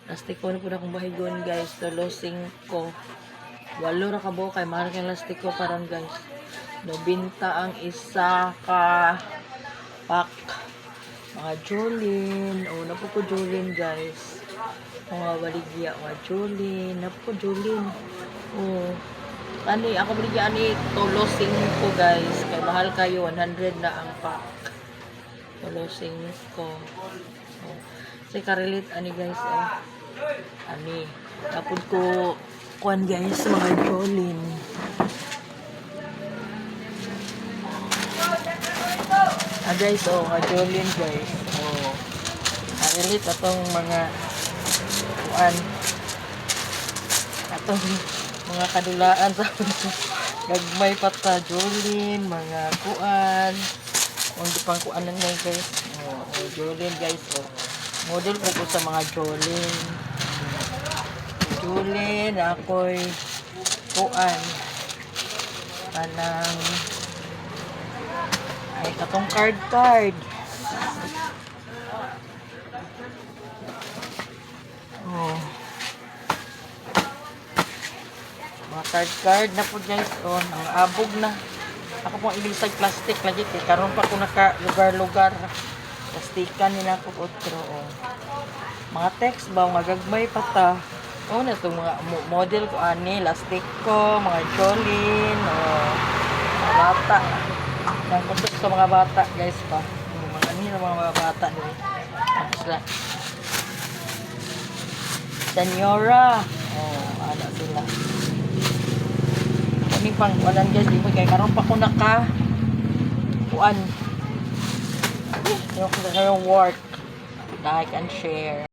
Lastiko na po na akong bahigon, guys. Tulo 5. 8 ra ka buok kay mahal kay lastiko karon, guys. 90 ang isa ka pack. Mga Jolene. Oh, naa po ko Jolene, guys. Mga baligya, mga Jolene. Naa po ko Jolene. Oh. Ani, ako baligya ani tulo 5, guys. Kay mahal kayo, 100 na ang pack. Tulo 5. Oh. Say ka-relate ani, guys, oh. Ani. Tapos ko kuan, guys, mga Jolene. Ah, guys, oh, mga Jolene, guys. Oh. Ka-relate atong mga kuan. Atong mga kadulaan sa gagmay pa ta Jolene, mga kuan. Kung di pang kuanan na, guys. Oh, Jolene, guys, oh. Model po ko sa mga Jolene. Jolene, ako'y kuan. Kanang ay katong card card. Oh. Mga card card na po, guys. Oh, ang abog na. Ako pong ilisag plastic lagi kay karon pa ko naka lugar-lugar. Plastikan nila ako otro, oh. Mga text ba mga gagmay pa ta. Oh, na itong mga model ko ani, lastik ko, mga Jolene, oh, mga bata. Nang kusog sa mga bata, guys, pa. Oh, mga ani na mga bata diri. Tapos sila. Senyora. Oh, ana sila. Kani pang walan, guys, di mo kay karon pa ko naka kuan. Yung work. Like and share.